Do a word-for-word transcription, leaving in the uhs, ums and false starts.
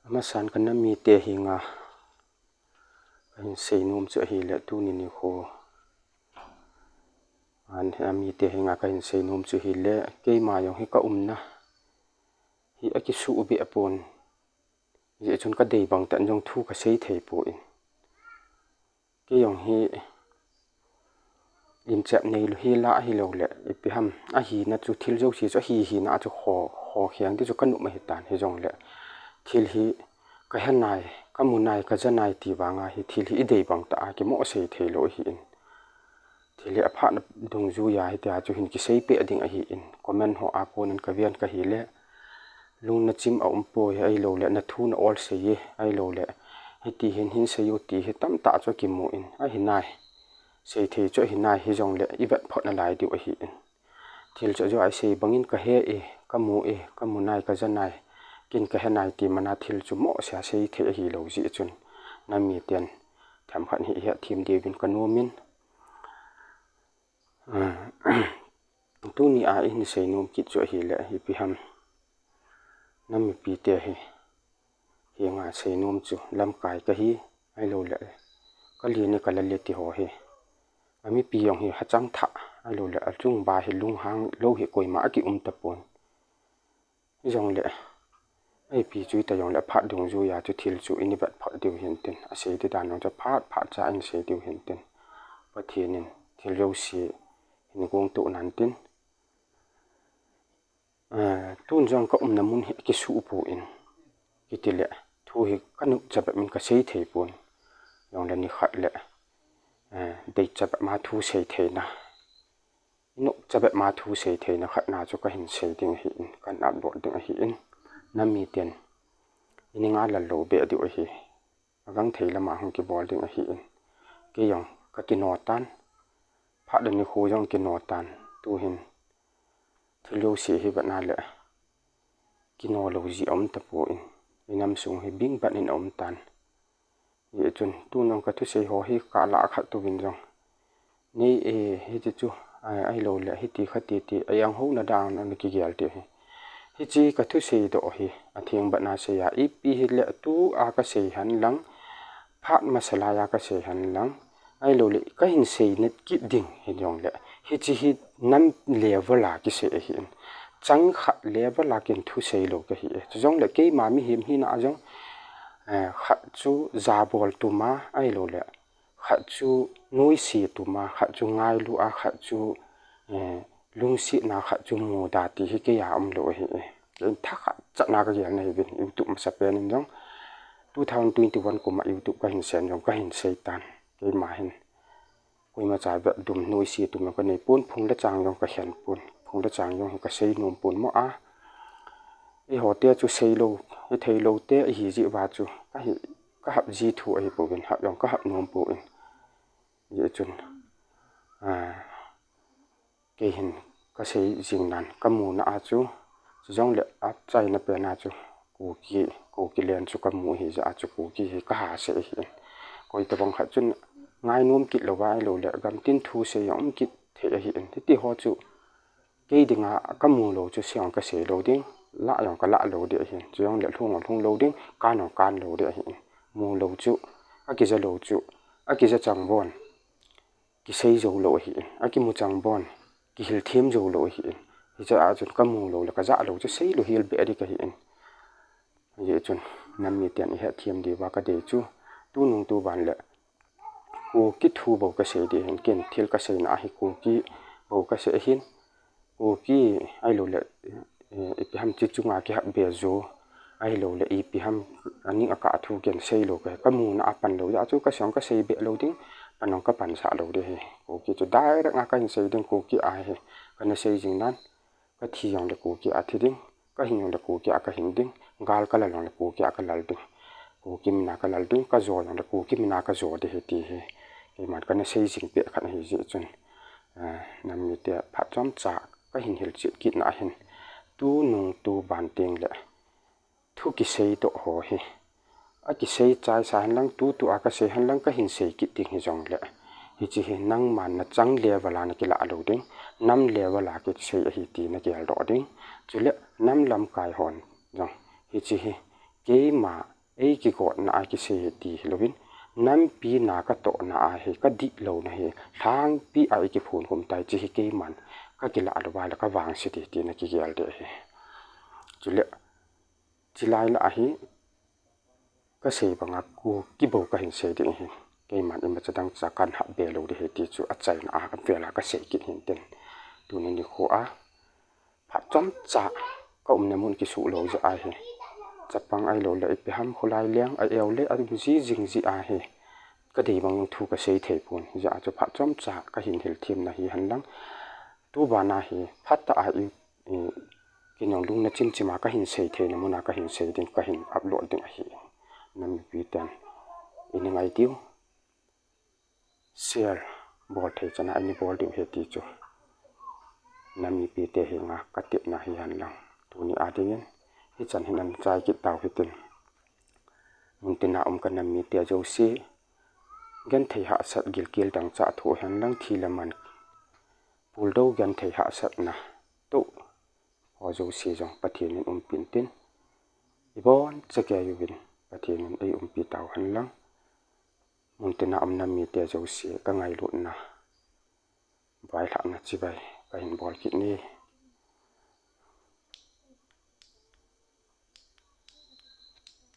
Amasan ka nam mite henga kahin seinom chu ahile tuni nikho. An, amite henga kahin seinom chu ahile keima jong hi ka umna hi akisuh beh pon. Hijeh chun kadei bang tah in jong thu kasei thei poi. Kei jong hi inchep neilou hila ahilouleh ipi ham ahina chu thil jouse chu ahi hina chu kho, kho kheng ti chu kanop ahitan hijongleh thil hi kahe nai, kamu nai, kaja nai ti vanga hi thil hi idei bang tah a kimoh sei theilou ahin. Thil hi aphat dungjuiya hitia chu hin kisei peh ding ahin. Comment ho a konin kaven kahile lungna chim aumpoi, ahilouleh nathu na ol sei e, ahilouleh hiti hin hin sei u ti hi tamtah chu kimun, ahinai. Seithei chu ahinai hijongleh ivetphot nalai diu ahin. Thil chu ajou a isei bangin kahe e, kamu e, kamu nai, kaja nai, kin kahe nai ti mana thil chu mohsea seithei ahilou jeh chun nam miten themkhat hi ihetthem diuvin kanomin. Tuni a ihin seinom kit chu ahile ipi ham, nam mipite hi henga seinom chu lamkai kahi, ahilouleh kalen e, kalal e ti ho hi. Amipi jong hi hachang thah, ahilouleh achungba hi lunghang lou hi koima akium tapon. Hijongleh ipi chu ita jongleh aphat dungjuiya chu thil chu ini vetphot diu hintin, asei ti dan jong chu phat phat cha in sei diu hintin, Pathen in thil jouse hin gongtoh nan tin. Tun jong ka umna mun hi akisuh pon, kitileh thu hi kanopcha bep in kasei thei pon. Jongleh nikhat leh deicha bep ma thu sei theina, inopcha bep ma thu sei theina khatna chu kahin sei ding ahin, kahin upload ding ahin. Nam miten ini ngalal lou beh diu ahi. Agangthei lama hung kibol ding ahin. Kei jong kakino tan, phat le nikho jong kino tan. Tuhin thil jouse hi vetna leh kino lou jeh aum tapon, inam sung hi bing bat in aum tan. Hijeh chun tun jong kathusei ho hi kalah khat touvin jong nei e, hiti chu ahilouleh hiti khati ti, ajang houna dan ana kigel ti hi. Hiche kathusei doh hi atheng batna seiya ipi hileh tua kasei henlang, phat masa laiya kasei henlang, ahilouleh kahin seina kit ding hijongleh hiche hi nam level a kisei ahin, chang khat level a kin thusei lou kahi e. Chujongleh keima mihem hina a jong khat chu jabol tuma, ahilouleh khat chu noise tuma, khat chu ngailu a, khat chu lungsetna, khat chu muda ti hi keiya umlou ahi. Thakhat chatna kagel nahiuvin, YouTube masapen in jong two thousand twenty-one kuma YouTube kahin sen jong kahin seitan. Keima hin koimacha vetdum noise tum jong kanei pon, phung le chang jong kakhen pon, phung le chang jong hi kasei nom pon mo a. Eihote chu seilou, hitheilou te ahi jeh uva chu kahap ji thu ahipouvin, hap jong kahap nom pon. Hijeh chun kei hin kasei jing nan kamuna a chu, chujongleh achaina pena chu Kuki, Kuki len chu kamu ahijeh a chu Kuki hi kahasei ahin. Koitobang khat chun ngainom kit louva ahilouleh gamtin thusei jong um kit thei ahin. Hitiho chu kei dinga kamu lou chu sei jong kasei lou ding, lah jong kalah lou ding ahin. Chujongleh lhung jong lhung lou ding, kan jong kan lou ding ahin. Mu lou chu, akija lou chu, akija changbon kisei joulou ahin, akimu changbon kihil them joulou ahin. Hiche a chun kamu lou le kajah lou chu seilou hel beh ding kahin. Hijeh chun nam miten ihetthem diuva kadei chu, tunung tuban leh Kuki thu bou kasei ding ahin, ken thil kaseina ahi Kuki bou kasei ahin. Kuki ahilouleh ipi ham chi chunga kihap be jo, ahilouleh ipi ham aning akah thu ken seilou kahi, kamuna a panlou jeh a chu kasei jong kasei beh lou ding, pan jong kapansah lou ding ahi. Kuki chu direct a kahin sei ding, Kuki a hi kana sei jing nan, kathi jongleh Kuki a thi ding, kahing jongleh Kuki a kahing ding, gal kalal jongleh Kuki a kalal ding, Kuki mina kalal ding, kajo jongleh Kuki mina kajo ding ahi ti hi keiman kana sei jing peh khat ahijeh chun, nam mite phat chomcha kahin hilchet kitna ahin, tunung tuban tengleh thu kisei doh ho hi akisei chaisa henlang, tutua kasei henlang, kahin sei kit ding hijongleh hiche hi nangman nachang level a nakilah lou ding, nam level a kisei ahi ti nageldoh ding. Chuleh nam lamkai hon jong hiche hi keima eikigotna a kisei hi ti hilouvin, nampi na katohna a hi kadihlouna hi lhangpi a eikiphonkhum tai, hiche hi keiman kakilah louva le kavangset e tina kigel ding ahi. Chule, chulai lah a hi kasei banga Kuki bou kahin sei ding ahi. Keiman imacha dangcha kahin hahbe lou ding ahi ti chu achaina a avela kasei kit ahin tin. Tuni nikho a phat chomcha kaumna mun kisuh lou jeh ahi. Chapang ahilouleh ipi ham kholai leng a-eu le aum ji jing jeh ahi. Kadei bang thu kasei thei pon, hijeh a chu phat chomcha kahin hilthemna hihen lang, tubana hi phatah a i, i, kei jong lungna chimchim a kahin sei theina mun a kahin sei ding, kahin upload ding ahi. Nam mipiten ini ngai diu, share bol thei chan a ini bol diu ahi ti chu nam mipite henga katepna hihen lang, tuni a dingin hichan hin ana chai kit tau hitin. Muntina um kanam mite jouse, genthei hahsat gilkel dangchah thoh hen lang, thi le man puldou genthei hahsatna toh ho jouse jong Pathen in umpi intin, ibonchauvin Pathen in eiumpi tau hen lang. Muntina um nam mite jouse kangailutna, vailhahna chibai kahin bol kit e.